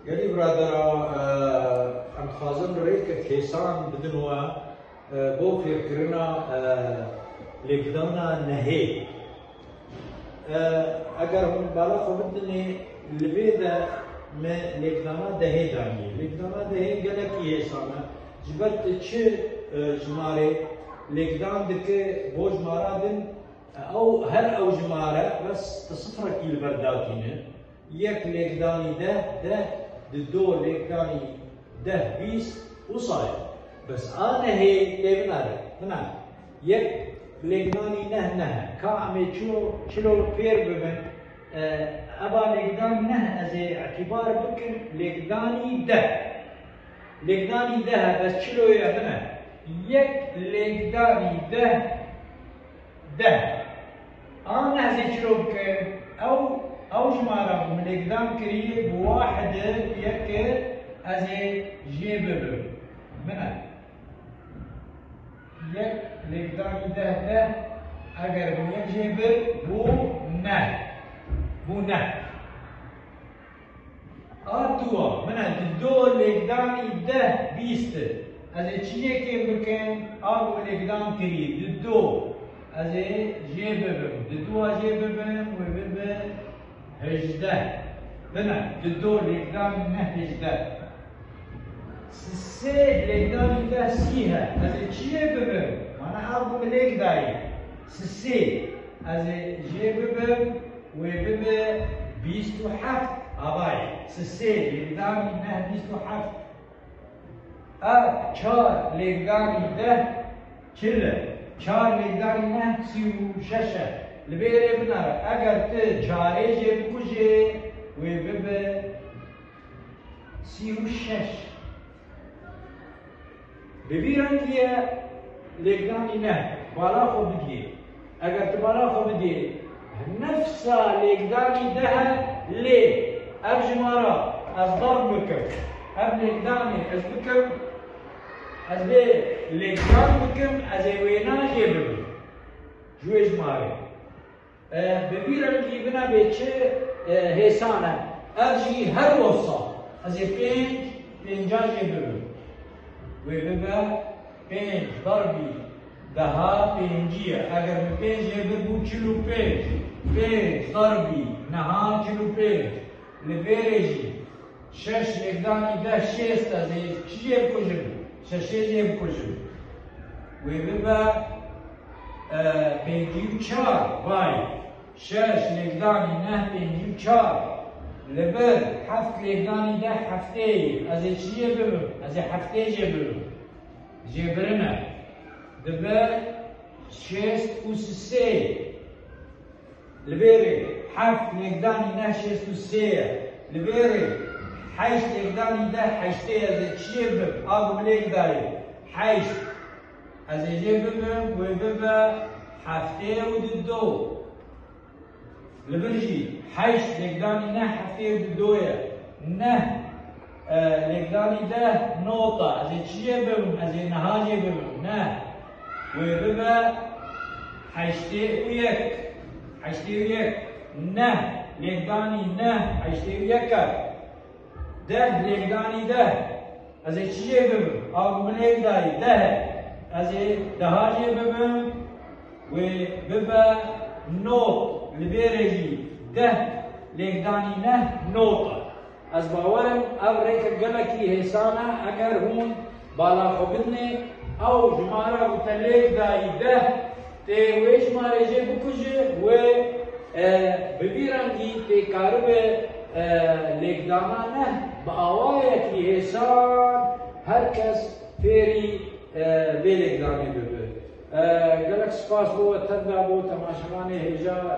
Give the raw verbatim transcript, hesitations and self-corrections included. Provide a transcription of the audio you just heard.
Gelî biradera, e, em dixwazin rêkek hêsan bidin we, e, bo fêrkirina, e, lêkdana nehê. E, eger hûn bala xwe bidinê, li vê de me lêkdana dehê daniye. Lêkdana dehê gelekî hêsan e. Ji ber tu çi, e, jimarê lêkdan dike bo jimara din, ew, her ew jimare bes tu sifrekî li ber datîne. Yek lêkdanî deh, deh, dido lêkdanî deh, bîst, wisa ye. Bes a nehê lê binare, bina. Yek lêkdanî neh, neh e. Ka em ê çilo, çilo pêr bibin, e, eva lêkdan neh ez ê îtîbar bikim lêkdanî deh. Lêkdanî deh e, bes çiloyê bine. Yek lêkdanî deh, deh. A neh zê çilo bike, ew, ew jimara ku min lêkdan kiriye, bi wahid e, yek e, ez ê jê bibim. Min e. Yek lêkdanî deh, deh, eger min yek jê bir, bû neh. Bû neh. A dua, min e, dido lêkdanî deh, bîst e. Ez ê çi yekê bikim, a ku min lêkdan kirî, dido. Ez ê jê bibim, didua jê bibim, wê bibe hejdeh. Bine, dido lêkdanî neh, hejdeh. Sisê lêkdanî deh, sî he. Ez ê çi yê bibim? Mana a ku min lêk dayî. Sisê. Ez ê jê bibim, wê bibe bîst û heft. Avayê. Sisê lêkdanî neh, bîst û heft. A çar lêkdanî deh, çil e. Çar lêkdanî neh, sî û şeş e. Li vê rê binare. Eger tu çarê jê bikujê, wê bibe sî û şeş. Bi vî rengî ye lêkdanî neh, bala xwe bidiyê. Eger tu bala xwe bidiyê, nefsa lêkdanî deh e, lê ev jimara ez darb bikim. Ev lêkdanê ez bikim, ez bê lêkdan bikim, ez ê wêna jê bibim. Ji wê jimarê. E, bi vî rengî bine bê çi, e, hêsan e. Ev jî her wisa. Ez ê pênc, pênca jê bibim. Wê bibe pênc darbî deha pêncî ye. Eger bi pênc jê bir bû çil û pênc. Pênc darbî neha çil û pênc. Li vê rê jî Şeş lêkdanî deh şêst e, ez ê çi jê bikujim? Şeşê jê bikujim. Wê bibe, e, pêncî û çar, vay. Şeş lêkdanî neh pêncî û çar. Li vir heft lêkdanî deh heftê ye. Ez ê çi jê bibim? Ez ê heftê jê bibim. Jêbirine. Dibe şêst û sisê. Li vê rê heft lêkdanî neh şêst û sê ye. Li vê rê heşt lêkdanî deh heştê ye. Ez ê çi jê bibim? A ku min lêk dayê. Heşt. Ez ê jê bibim, wê bibe heftê û dido. Li vir jî heşt lêkdanî neh heftê û dido ye. Neh, e, lêkdanî deh not e. Ez ê çi jê bibim? Ez ê neha jê bibim. Neh. Wê bibe heştê û yek. Heştê û yek. Neh lêkdanî neh heştê û yek e. Deh lêkdanî deh. Ez ê çi jê bibim? A ku min lêk dayî, deh e. Ez ê deha jê bibim, wê bibe not. Li vê rê jî deh lêkdanî neh not e. Ez bawer im ev rêkek gelekî hêsan e, eger hûn bala xwe bidinê, ew jimara ku te lêk dayî deh, tê wê jimarê jê bikuje, wê, e, bi vî rengî tê karibe, e, lêkdana neh bi awayekî hêsan her kes fêrî, e, vê lêkdanê bibe. E, gelek spas bo we tevda, bo temaşevanê hêja.